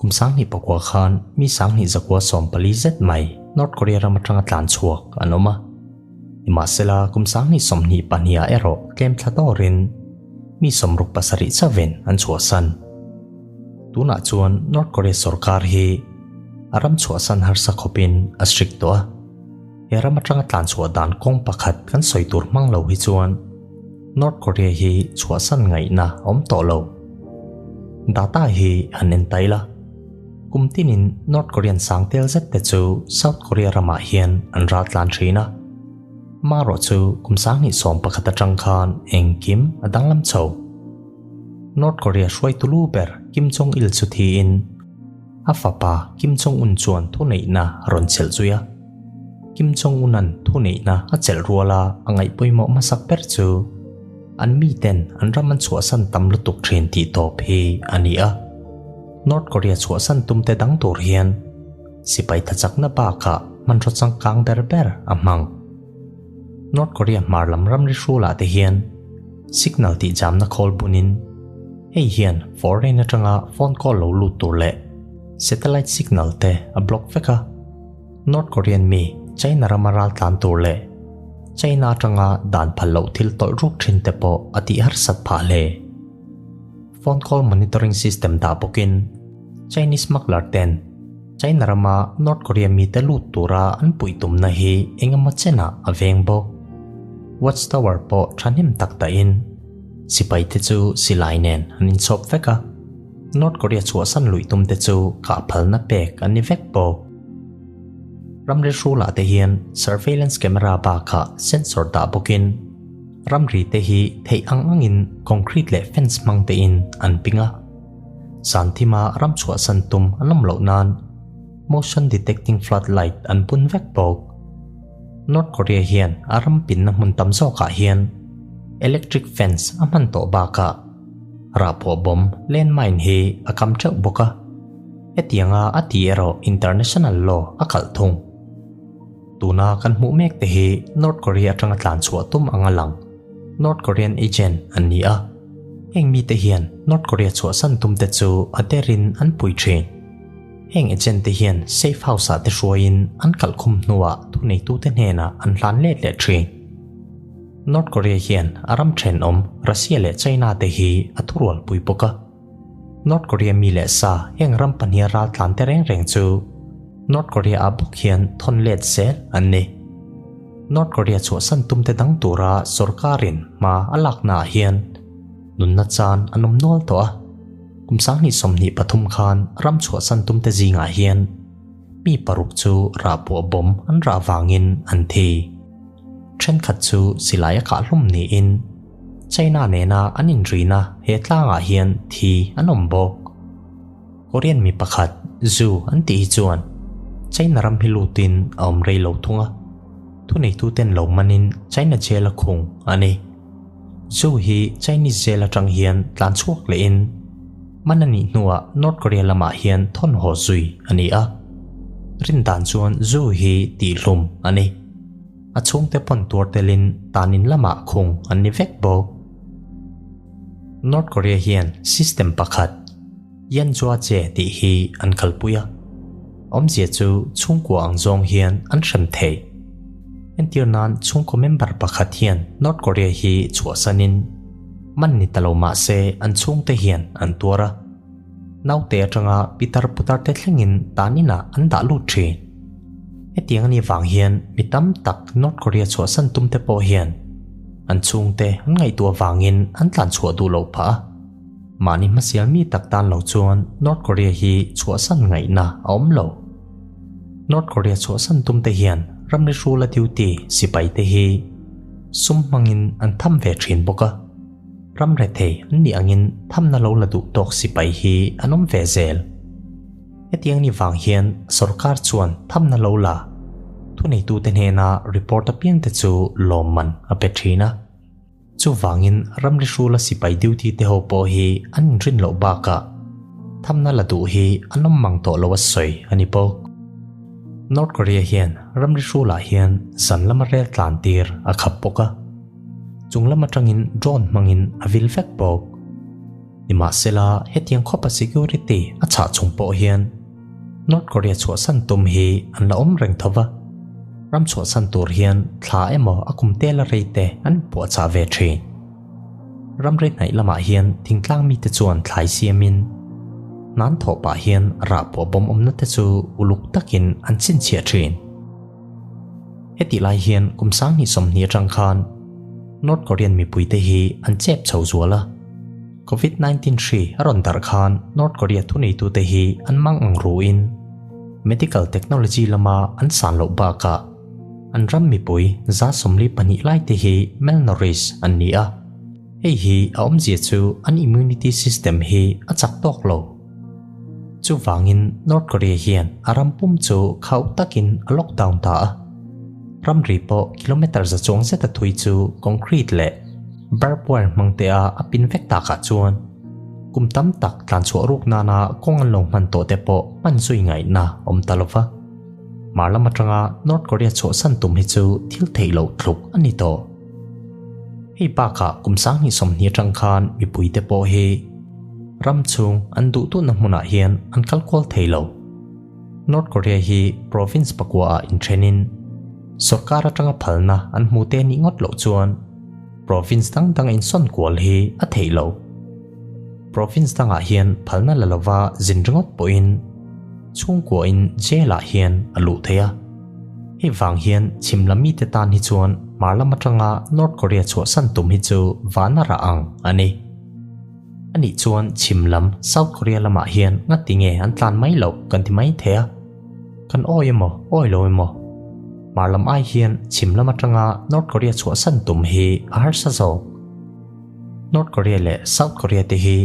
Kum 2009 khan mi 2144 zet mai North Korea ram atanga tlan chhuak an awm a. Nimahsela kum 2022 ah erawh tlem thla dawrin mi 67 chauhin an chhuahsan. Tunah chuan North Korea sorkar hi a ram chhuahsan harsa khawpin a strict tawh a. He ram atanga tlan chhuah dan kawng pakhat kan sawi tur hmang lo hi chuan North Korea hi chhuahsan ngaihna a awm tawh lo. Data hi han en ta ila, kum tinin North Korean sang tel zet te chu South Korea ramah hian an ral tlan thin a. Marawh chu kum 2011 atang khan engkim a danglam chho. North Korea hruaitu lu ber Kim Jong Il chu thiin a fapa Kim Jong Un chuan thuneihna a rawn chelh zui a. Kim Jong Un-a'n thuneihna a chelh ruala a ngaih pawimawh hmasak ber chu an miten an ram an chhuahsan tam lutuk thin tih tawp hi a ni a. North Korea chhuahsan tumte dang tur hian sipai thachakna bakah hmanraw changkang ber ber a hmang. North Korea hmar lam ramri hrulah te hian signal tih jamna khawl bunin hei hian foreign atanga phone call lo lut tur leh satellite signal te a block vek a. North Korean mi China rama ral tlan tur leh China atanga dan phal loh thil tawlh ruk thin te pawh a tih harsat phah hle. Phone call monitoring system dah bawkin Chinese smuggler ten China rama North Korea mite lut tura an puih tumna hi eng emaw chenah a veng bawk. Watchtower pawh thahnem tak dahin sipai te chu silai nen an inchhawp vek a, North Korea chhuahsan luih tum te chu kah phalna pek an ni vek bawk. Ramri hrulah te hian surveillance camera bakah sensor dah bawkin ramri te hi theih ang angin concrete leh fence hmang tein an ping a. Zan thima ram chhuahsan tum an awm loh nan motion detecting floodlight an bun vek bawk. North Korea hian a ram pinna hmun tam zawkah hian electric fence a hman tawh bakah rahpawh bomb landmine hi a kam teuh bawk a. Hetianga a ti erawh international law a kalh thung. Tuna kan hmuh mek te hi North Korea atanga tlan chhuah tum anga lang North Korean agent an ni a. Heng mite hian North Korea chhuahsan tumte chu a derin an pui thin. Heng agent te hian safe house ah te hruaiin an kalhkhum hnuah thuneitute hnenah an hlan let leh thin. North Korea hian a ram thenawm Russia leh China te hi a thurualpui bawk a. North Korea mi leh sa heng ram pahniha ral tlan te reng reng chu North Korea ah bawk hian thawn let zel an ni. North Korea chhuahsan tumte dang tura sorkarin hma a lakna ah hian nunna chan an awm nual tawh a. Kum 2023 khan ram chhuahsan tumte zingah hian mi paruk chu rahpuah bomb an rah vangin an thi. Thenkhat chu silai a kah hlum niin China nena an inrina he tlangah hian thi an awm bawk. Korean mi pakhat Zhu an tih hi chuan China ram hi lutin a awm rei lo thung a, thuneituten lo manin China jail a khung a ni. Zhu hi Chinese jail atang hian tlan chhuak lehin man a nih hnuah North Korea lamah hian thawn haw zui a ni a, rindan chuan Zhu hi tihhlum a ni. A chhungte pawn tuar telin tanin lamah khung an ni vek bawk. North Korea hian system pakhat, Yanzhua Che tih hi an kalpui a. Awmzia chu chhungkua ang zawng hian an hrem thei. Entir nan chhungkaw member pakhat hian North Korea hi chhuahsanin man ni ta lo mah se an chhungte hian an tuar a. Naute atanga pitar putar te thlengin tan inah an dah lut thin. Hetiang a nih vang hian mi tam tak North Korea chhuahsan tum te pawh hian an chhungte an ngaihtuah vangin an tlan chhuah duh loh phah a. Mahni hmasial mi tak tan lo chuan North Korea hi chhuahsan ngaihna a awm lo. North Korea chhuahsan tum te hian ramri hrula duty sipai te hi sum hmangin an tham ve thin bawk a. Ram rethei an nih angin thamna lo la duh tawk sipai hi an awm ve zel. Hetiang ni vang hian sorkar chuan thamna lo la thuneitute hnena report apiangte chu lawmman a pe thin a. Chuvangin ramri hrula sipai duty te ho pawh hi an inrin loh bakah thamna la duh hi an awm mang tawh lo a sawi a ni bawk. North Korea hian ramri hrulah hian zan lama rel tlan tir a khap bawk a. Chung lam atangin drone hmangin a vil vek bawk. Nimahsela, hetiang khawpa security a chhah chung pawh hian North Korea chhuahsan tum hi an la awm reng tho va, ram chhuahsan tur hian thla emaw a kum tela rei te an puahchah ve thin. Ramri hnaih lamah hian thingtlang mite chuan thlai siamin hnan thawh pah hian rah pawh bawm awmna te chu uluk takin an chhinchhiah thin. Hetih lai hian kum 2020 atang khan North Korean mipuite hi an chep chho zual a. Covid 19 hri a rawn darh khan North Korea thuneitute hi an mang ang ruin medical technology lama an san loh bakah an ram mipui 42 lai te hi malnourished an ni a. Hei hi a awmzia chu an immunity system hi a chak tawk lo. Chuvangin North Korea hian a ram pum chu khauh takin a lockdown ta a. Ramri pawh kilometre za chuang zeta thui chu concrete leh barbed wire hmang te a a pin vek takah chuan kum tam tak tlan chhuah ruk nana kawng an lo hman tawh te pawh hman zui ngaihna awm ta lova. Hmar lam atanga North Korea chhuahsan tum hi chu thil theih loh tluk a ni tawh. Hei bakah kum 2020 atang khan mipuite pawh hi ram chhung an duh duhna hmunah hian an kal kual thei lo. North Korea hi province pakua ah inthenin sorkar atanga phalna an hmu te nih ngawt loh chuan province dang dang insawn kual hi a theih lo. Province dangah hian phalna la lova zin ringawt pawhin chhungkuain jail ah hian a luh theih a. Hei vang hian chhim lam mite tan hi chuan hmar lam atanga North Korea chhuahsan tum hi chu vana rah ang a ni. Anih chuan chhim lam South Korea lamah hian ngati nge an tlan mai loh kan ti mai thei a. Kan awi emaw awi lo emaw hmar lam ai hian chhim lam atanga North Korea chhuahsan tum hi a harsa zawk. North Korea leh South Korea te hi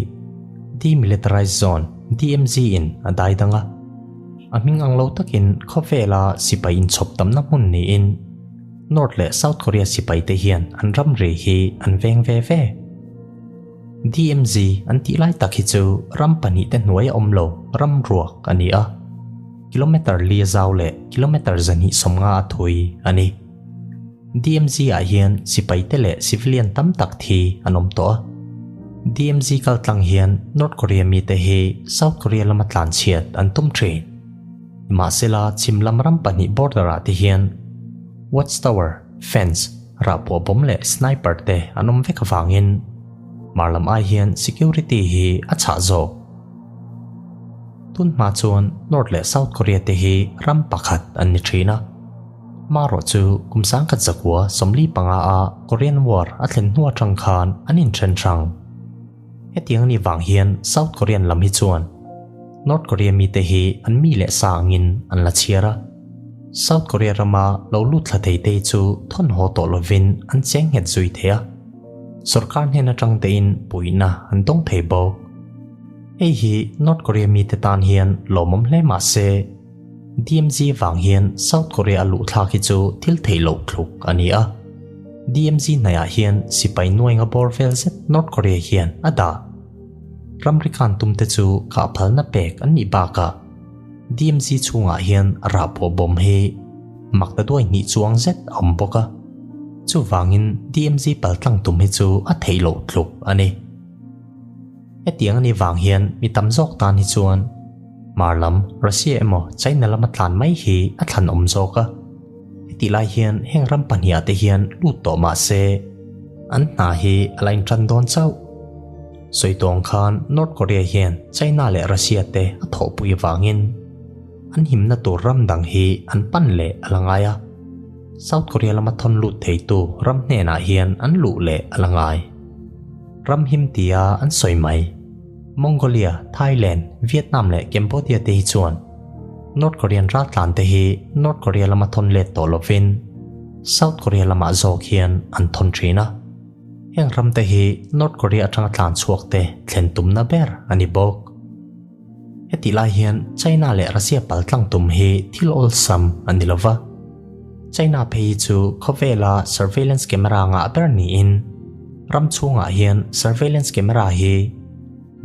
Demilitarized Zone, DMZ, in a dai dang a. A hming ang lo takin khawvela sipai inchhawp tamna hmun niin North leh South Korea sipai te hian an ramri hi an veng ve ve. DMZ an tih lai tak hi chu ram pahnih te hnuai a awm lo ram ruak a ni a, kilometre li a zau leh kilometre 250 a thui a ni. DMZ ah hian sipai te leh civilian tam tak thi an awm tawh a. DMZ kal tlang hian North Korea mite hi South Korea lama tlan chhiat an tum thin. Nimahsela chhim lam ram pahnih border ah te hian watchtower, fence, rahpuah bawm leh sniper te an awm vek avangin hmar lam ai hian security hi a chhah zawk. Tun hma chuan North leh South Korea te hi ram pakhat an ni thin a. Marawh chu kum 1945 a Korean War a thlen hnu atang khan an inthen hrang. Hetiang anih vang hian South Korean lam hi chuan North Korea mite hi an mi leh sa angin an la chhiar a. South Korea rama lo lut thla thei te hi chu thawn haw tawh lovin an cheng nghet zui thei a. Sorkar hnen atang tein puihna an dawng thei bawk. Hei hi North Korea mite tan hian lawmawm hle mah se, DMZ vang hian South Korea a luh thlak hi chu thil theih loh tluk a ni a. DMZ hnaihah hian sipai nuainga bawr vel zet North Korea hian a dah. Ramri khan tumte chu kahphalna pek an nih bakah DMZ chhungah hian rahpawh bawm hi makta duai hnih chuang zet a awm bawk a. Chuvangin DMZ paltlang tum hi chu a theih loh tluk a ni. Hetiang a nih vang hian mi tam zawk tan hi chuan hmar lam Russia emaw China lama tlan mai hi a thlan awm zawk a. Hetih lai hian heng ram pahnih ah te hian lut tawh mah se an hna hi a la intan dawn chauh. Sawi tawng khan North Korea hian China leh Russia te a thawhpui avangin an himna tur ram dang hi an pan leh a la ngai a. South Korea lama thawn lut theitu ram hnenah hian an luh leh a la ngai. Ram him tia an sawi mai. Mongolia, Thailand, Vietnam leh Cambodia te hi chuan North Korean raltlan te hi North Korea lama thawn let tawh lovin South Korea lamah zawk hian an thawn thin a. Heng ram te hi North Korea atanga tlan chhuak te thlen tumna ber a ni bawk. Hetih lai hian China leh Russia paltlang tum hi thil awlsam a ni lova. China phei hi chu khawvela surveillance camera ngah ber niin ram chhungah hian surveillance camera hi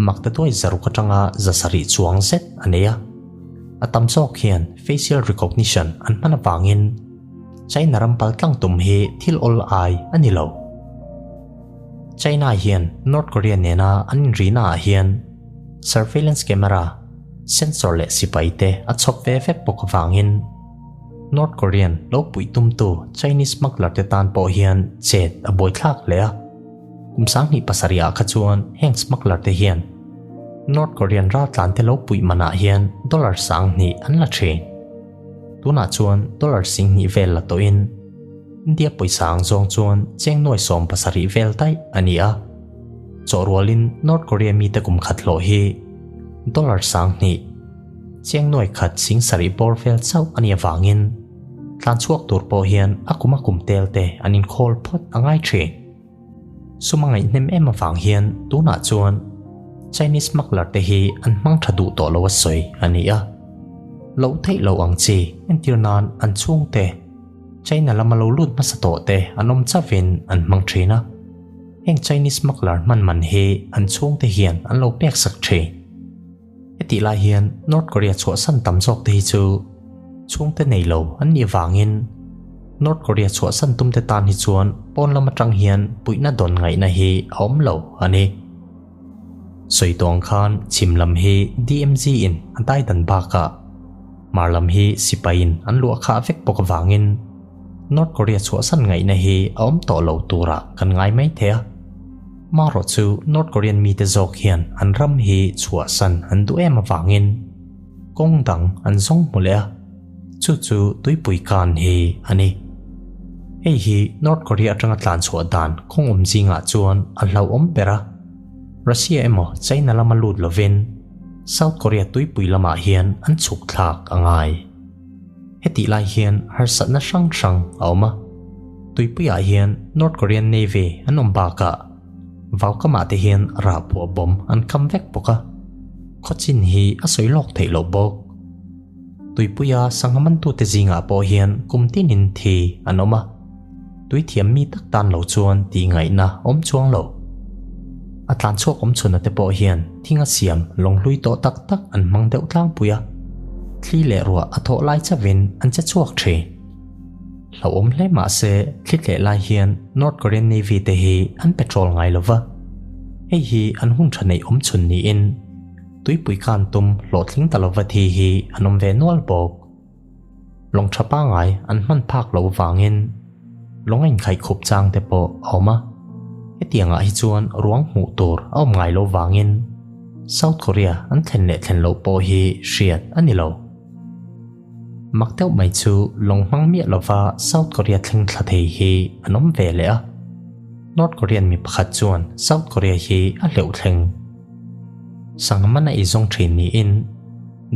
makta duai zaruk atanga 700 chuang zet a nei a. A tam zawk hian facial recognition an hman avangin China ram paltlang tum hi thil awl ai a ni lo. China hian North Korea nena an inrihna ah hian surveillance camera, sensor leh sipai te a chhawp ve vek bawk avangin North Korean lo puih tumtu Chinese smuggler te tan pawh hian chet a buaithlak hle a. Kum 2007 ah kha chuan heng smuggler te hian North Korean raltlan te lo puih manah hian dollar 2000 an la thin. Tunah chuan dollar 2000 vel la tawhin India pawisa ang zawng chuan cheng nuai 17 vel daih a ni a. Chawhrualin North Korea mite kum khat hlawh hi dollar 2000 cheng nuai khat 70 bawr vel chauh a nih avangin tlan chhuak tur pawh hian a kum a kum tel te an inkhawl phawt a ngai thin. Sum a ngaihnem em avang hian tunah chuan Chinese smuggler te hi an hmang tha duh tawh lo a sawi a ni a. Loh theih loh ang chi entir nan an chhungte China lama lo lut hmasa tawh te an awm chauhin an hmang thin a. Heng Chinese smuggler hman man hi an chhungte hian an lo pek sak thin. Hetih lai hian North Korea chhuahsan tam zawk te hi chu chhungte nei lo an nih avangin North Korea chhuahsan tumte tan hi chuan pawn lam atang hian puihna dawn ngaihna hi a awm lo a ni. Sawi tawh ang khan chhim lam hi DMZ in a daidan bakah hmar lam hi sipaiin an luah khah vek bawk avangin North Korea chhuahsan ngaihna hi a awm tawh lo turah kan ngai mai thei a. Marawh chu North Korean mite zawk hian an ram hi chhuahsan an duh em avangin kawng dang an zawng hmu leh a, chu chu tuipui kan hi a ni. Hei hi North Korea atanga tlan chhuah dan kawng awm zingah chuan a hlauhawm ber a, Russia emaw China lama lut lovin South Korea tuipui lamah hian an chhuk thlak a ngai. Hetih lai hian harsatna hrang hrang a awm a. Tuipuiah hian North Korean Navy an awm bakah vaukamah te hian rahphuah bawm an kam vek bawk a. Khawchin hi a sawi lawk theih loh bawk. Tuipuia sangha mantute zingah pawh hian kum tinin thi an awm a. Tui thiam mi tak tan lo chuan tih ngaihna awm chuang lo. A tlan chhuak awm chhuna te pawh hian thing a siam lawng hlui tawh tak tak an hmang deuh tlangpui a. Thli leh ruah a thawh lai chauhin an che chhuak thin. Hlauhawm hle mah se thli tleh lai hian North Korean Navy te hi an patrol ngai lo va. Hei hi an hun tha neih awm chhun niin tuipui khan tum hlawhtling ta lova thi hi an awm ve nual bawk. Lawng tha pangai an hman phak lo vangin lawng a inkhaih khup chang te pawh a awm a. Hetiangah hi chuan ruang hmuh tur a awm ngai lo vangin South Korea an thlen leh thlen loh pawh hi hriat a ni lo. Mak deuh mai chu lawng hmang miah lova South Korea thleng thla thei hi an awm ve leh a. North Korean mi pakhat chuan South Korea hi a hleuh thleng. Sanghaman a izawng thin niin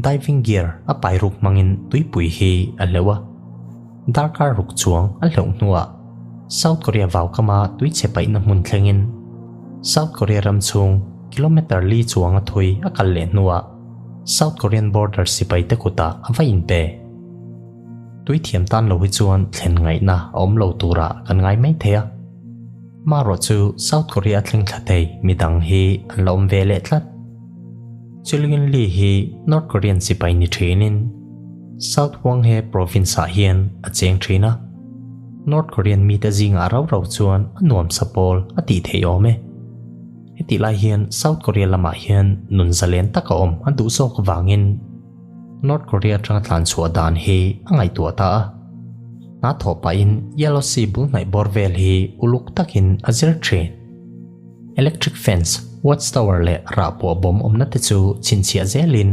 diving gear a pai ruk hmangin tuipui hi a hleuh a. Darkar ruk chuang a hleuh hnuah South Korea vaukama tuichhe paihna hmun thlengin South Korea ram chhung kilometer li chuang a thui a kal leh hnuah South Korean border sipai te kutah a va inpe. Tui thiam tan lo hi chuan thlen ngaihna a awm lo turah kan ngai mai thei a. Marawh chu South Korea thleng thla thei midang hi an la awm ve leh tlat. Chulgin Lee hi North Korean sipai ni thinin South Hwanghae province-ah hian a cheng thin a. North Korean mite zingah rau rau chuan a nuamsa pawl a tih theih awm e. Hetih lai hian South Korea lamah hian nun zalen taka awm a duh zawk vangin North Korea atanga tlan chhuah dan hi a ngaihtuah ta a. Hna thawh pahin Yellow Sea bul hnaih bawr vel hi uluk takin a zir thin. Electric fence, watchtower leh rahpuah bawm awmna te chu chhinchhiah zelin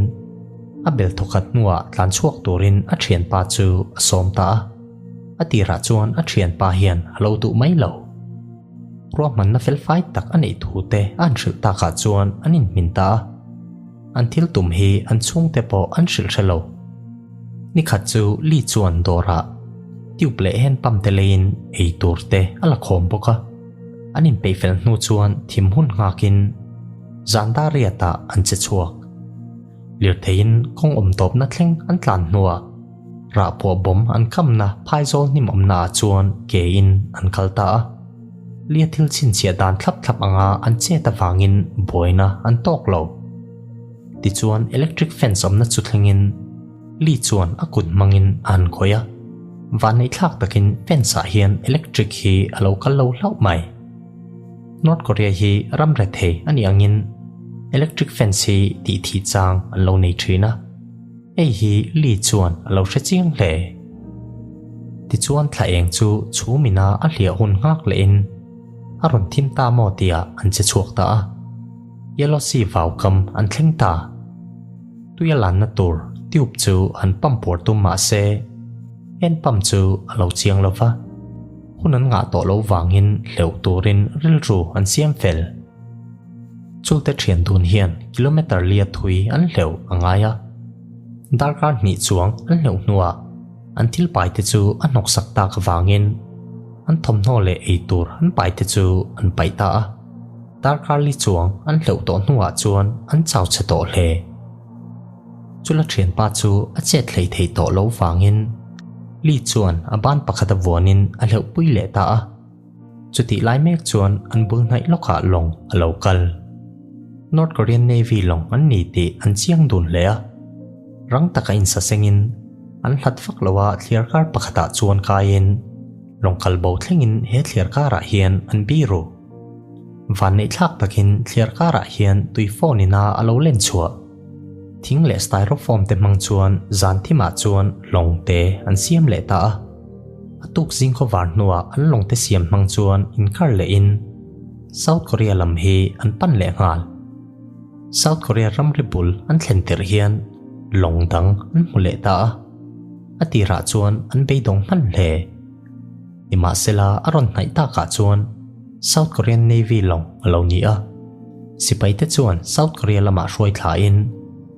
a bel thawkhat hnuah tlan chhuak turin a thianpa chu a sawm ta a. A tirah chuan a thianpa hian a lo duh mai lo. Ruahmanna felfai tak a neih thu te a han hrilh takah chuan an inhmin ta a. An thil tum hi an chhungte pawh an hrilh hre lo. Nikhat chu Lee chuan dawrah tube leh hand pump te leiin ei tur te a la khawm bawk a. An inpeih fel hnu chuan thim hun nghakin zan dar riatah an che chhuak. Lirtheiin kawng awm tawpna thleng an tlan hnuah rahpawh bawm an kamna phaizawl hnim awmnaah chuan kein an kal ta a. Lia thil chhinchhiah dan thlap thlap anga an chet avangin buaina an tawk lo. Tichuan electric fence awmna chu thlengin Lee chuan a kut hmangin a han khawih a, vanneihthlak takin fence ah hian electric hi a lo kal lo hlauh mai. North Korea hi ram rethei a nih angin electric fence hi tih thih chang an lo nei thin a, hei hi Lee chuan a lo hre chiang hle. Tichuan thla eng chu chhumina a hliah hun nghak lehin a rawn thim ta maw tihah an che chhuak ta a, Yellow Sea vau kam an thleng ta. Tui a lanna tur tube chu an pump puar tum mah se hand pump chu a lo chiang lo va. Hun an ngah tawh loh vangin hleuh turin rilru an siam fel. Chulte thian dun hian kilometre lia thui an hleuh a ngai a. Darkar hnih chuang an hleuh hnuah an thil paite chu a hnawksak tak avangin an thawmhnaw leh eitur an paite chu an paih ta a. Darkar li chuang an hleuh tawh hnuah chuan an chau chhe tawh hle. Chula thianpa chu a chet hlei thei tawh lo vangin Lee chuan a ban pakhat a vuanin a hleuhpui leh ta a. Chutih lai mek chuan an bul hnaih lawkah lawng a lo kal. North Korean Navy lawng an ni tih an chiang dun hle a. Rang taka insasengin an hlat vak lo a thliarkar pakhatah chuan kaiin lawng kal bo thlengin he thliarkarah hian an biru. Vanneihthlak takin thliarkarah hian tui phone ina a lo len chhuah. Thing leh styrofoam te hmang chuan zan thimah chuan lawng te an siam leh ta a. A tuk zing khawvar hnuah an lawng te siam hmang chuan inkar lehin South Korea lam hi an pan leh nghal. South Korea ramri bul an thlen tirh hian lawng dang an hmu leh ta a. A tirah chuan an beidawng hman hle. Nimahsela a rawn hnaih takah chuan South Korean Navy lawng a lo ni a. Sipaite chuan South Korea lamah hruai thlain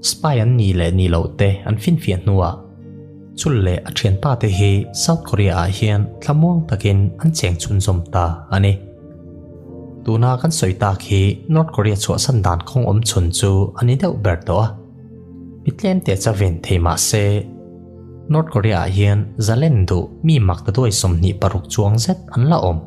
spy an nih leh nih loh te an finfiah hnuah Chul leh a thianpa te hi South Korea ah hian thlamuang takin an cheng chhunzawm ta a ni. Tuna kan sawi tak hi North Korea chhuahsan dan kawng awm chhun chu a ni deuh ber tawh a. Mi tlem te cha ven thei mah se North Korea ah hian zalen duh mi mak ta duai 26 chuang zet an la awm.